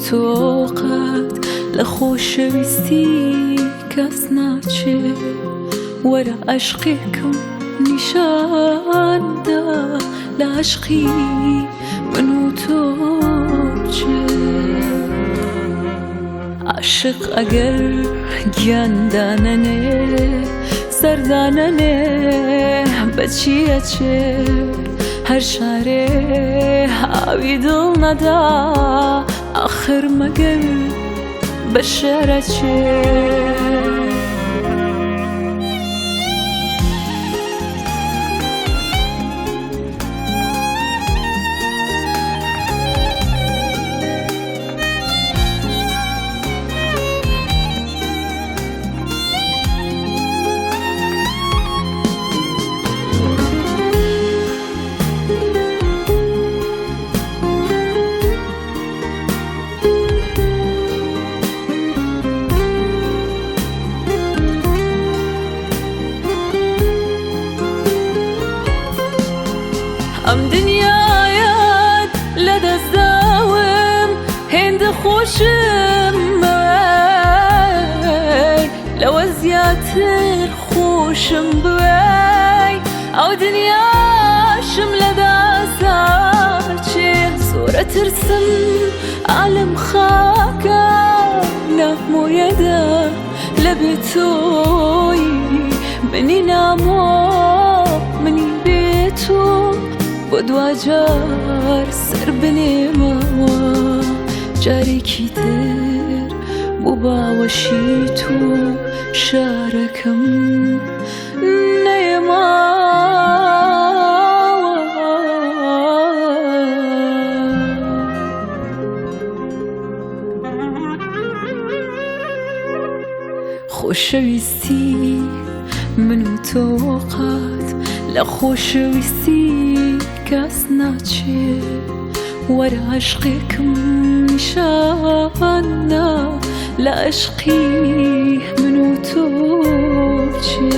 تۆ قەت لە خۆشەویستی کەس ناچێ. وەرە عەشقێکم نیشاندا لە عەشقی من و تۆ بچێ. عاشق ئەگەر گیان دانەنێ سەر دانەنێ بەچی ئەچێ؟ هەر شارێ ئاوی دڵ نەدا ئاخر مەگەر بە شعر ئەچێ. ئەم دنیایەت لەدەست داوم هێندە خۆشم بوێ لەوە زیاتر خۆشم بوێ ئەو دنیاشم لەدەست داچێ زۆرە ترسم ئالم خاکە نامۆیەدا لە بێ تۆی منی نامۆ منی بێ تۆ بۆ دواجار سەر بنێمەوە جارێکی تر بۆ باوەشی تۆ شارەکەم نەیەماوە. خۆشەویستی من و تۆ قات لە خۆشەویستی کەس ناچێ. وەرە عەشقێکم نیشاندا لە عەشقی من و تۆ چێ.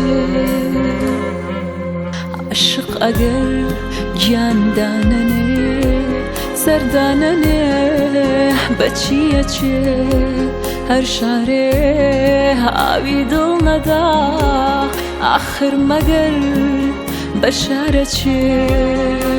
عەشق ئەگەر گیان دانەنێ سەر دانەنێ بەچی ئەچێ؟ هەر شارێ ئاوی دڵ نەدا ئاخر مەگەر بە شارە چێ.